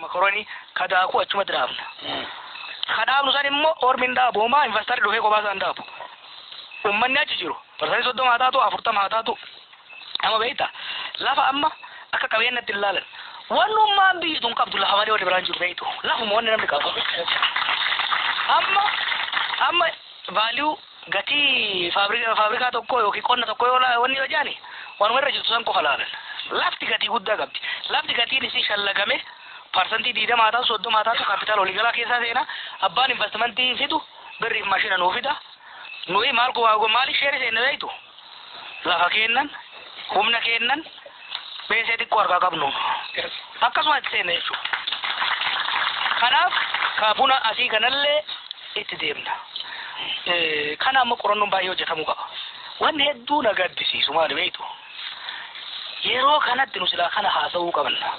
Makaroonii ka daakuu achumatti dhaabna. Ka dhaabnu san immoo ormi hin dhaabu homaa investarri dhufee kophaa isaan dhaabu. Uummanni achi jiru 30% haa taatu 40 haa taatu amma beektaa lafa amma akka qabeenyatti hin laalan. Wannummaan biyyi tun qabdu lafa malee wanni biraan jiru beektu lafuma wanni namni qabu. Amma value gatii faabrikaa tokko yookiin qonna tokko yoo wanni yoo jaani waanuma irra jirtu san qofa laalan. Lafti gatii guddaa qabdi. Lafti gatiin isii shallagame 20% haa taatu 30 haa taatu kaapitaala waliigalaa keessaa seena. Abbaan investimentii fidu birriif maashina nuu fida. Nuyi maal maali sheeri seenne beektu? Lafa kennan, humna kennan, beesee xiqqoo harkaa qabnu. Akkasuma itti seenne jechuudha. Kanaaf ka buna asii kanallee itti deemna. Kana amma qorannoon baay'ee hojjetamuu qaba. Wanni hedduu na gaddisiisu maali beektu? Yeroo kanatti nu silaa kana haasa'uu qabna.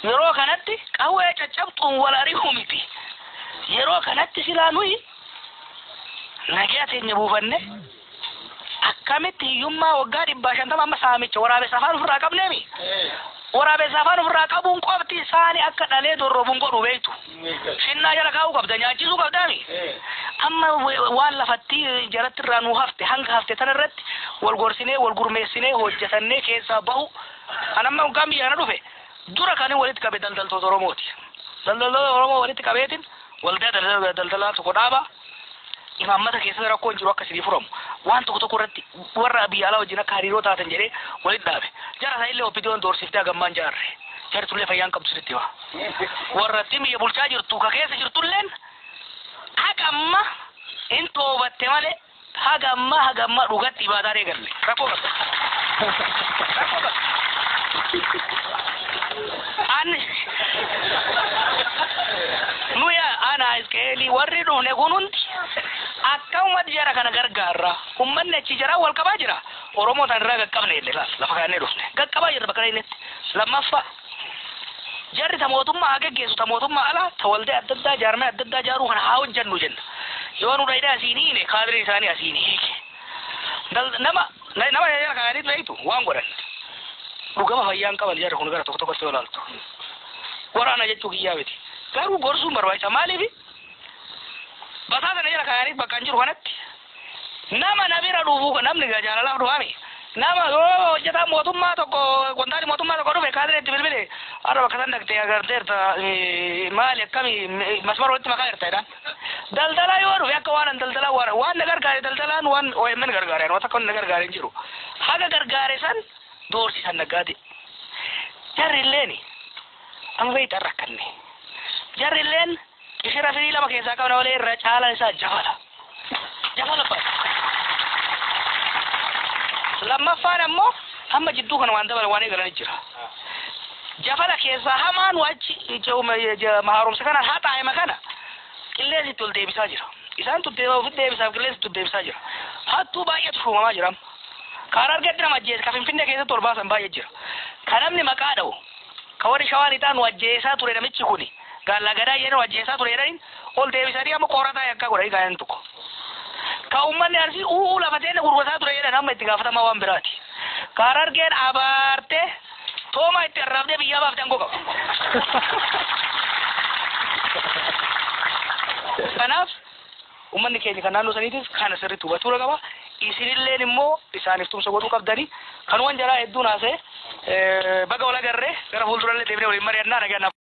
Yeroo kanatti qawwee caccabxuun wal ari'uu miti. Yeroo kanatti silaa nuyi nagaa teenya buufanne akkamitti hiyyummaa waggaa 150 amma saamicha waraabessa afaan ofirraa qabneemi. Waraabessa afaan ofirraa qabuun qofti isaanii akka dhalee dorrobuun godhu beektu. Shinnaa jala kaa'uu qabda nyaachisuu qabdaami. Amma waan lafatti jalatti irraa nuu hafte hanga hafte tana irratti wal gorsinee wal gurmeessinee hojjetannee keessaa bahu. An amma hoggaan biyya kana dhufe dura kan walitti qabe daldaltoota Oromooti. Daldaltoota Oromoo walitti qabeetiin waldaa daldalaa tokko dhaaba. Imaammata keessatti rakkoon jiru akka isinii furamu waan tokko tokko irratti warra biyya alaa wajjin akka hariiroo taatan jedhee walitti dhaabe. Jara isaa illee OPDO'n doorsiftee hagammaan jaarre. Jarri tullee fayyaan qabdu sirriitti hima. Warra biyya bulchaa jirtu ka keessa jirtulleen haga amma hin toobatte malee haga ammaa dhugatti ibaadaa eegalle. Rakkoo qabda. Rakkoo qabda. Ani nuya ana iskeelii warri dhufne kun hundi akkamumatti jara kana gargaarra. Uummanni achi jara wal qabaa jira. Oromoo tan irraa qaqqabne illee lafa kaannee dhufne. Qaqqabaa jirra bakka innitti. Lammaffaa jarri ta mootummaa haa geggeessu ta mootummaa alaa ta waldaa adda addaa jaarmee adda addaa jaaruu kana haa hojjennu jenna. Yoo nu dhayidhaa asiin hiine kaadiriin isaanii asiin hiike. Nama nama jala kaa'anii beektu waan godhan. Dhugama fayyaan qaban jarri kun gara tokko tokkotti yoo ilaaltu. Waraana jechuu kiyyaa miti. Garuu gorsuun barbaachisa maaliif? Basaa sana jala kaa'anii bakka hin jiru kanatti nama na bira dhufu namni jaalalaaf dhufaami. Nama yoo hojjetaa mootummaa tokko kontaali mootummaa tokko dhufe kaadire itti bilbile har'a bakka san dhaqxee agarteerta maali akkami masmara walitti makaa jirta jedhaan. Daldalaa yoo dhufe akka waan daldalaa waan na gargaare daldalaan waan OMN gargaare waan takka na gargaare hin jiru. Haga gargaare san doorsisan naggaate. Jarri illeeni amma beektaa rakkanne. Jarri illeen qishira firii lama keessaa qabna malee irra caalaan isaa jafala. Jafala baay'ee. Lammaffaan ammoo hamma jidduu kana waan dabala waan eegalanii jira. Jafala keessaa hamaan wachi haaromsa kana haxaa'ima kana qilleensi itti ol deebisaa jira. Isaan ofitti deebisaaf qilleensi itti ol deebisaa jira. Hattuu baay'eetu shuumamaa jira. Karaa argatti nama ajjeese ka Finfinnee keessatti ol baasan baay'ee jira. Ka namni maqaa dha'u ka warri shawaan ixaan nu ajjeesaa ture namichi kuni gaallaa gadaa jedhan nu ajjeesaa ture jedhaniin ol deebisanii amma qorataa yakkaa godhanii kaayan tokko. Ka uummanni Arsii u'uu lafa teenne gurgurtaa ture jedhan amma itti gaafatamaa waan biraati. Karaa argeen abaartee tooma itti arraabdee biyyaa baaftee aangoo qaba. Kanaaf uummanni keenya kan naannoo saniitis kana sirriitti hubachuu qaba. Isinilleen immoo isaaniif tumsa godhuu qabdanii kanumaan jaraa hedduun haasa'e baga wal agarree gara fuuldurallee deemnee waliin mari'annaa nagaa.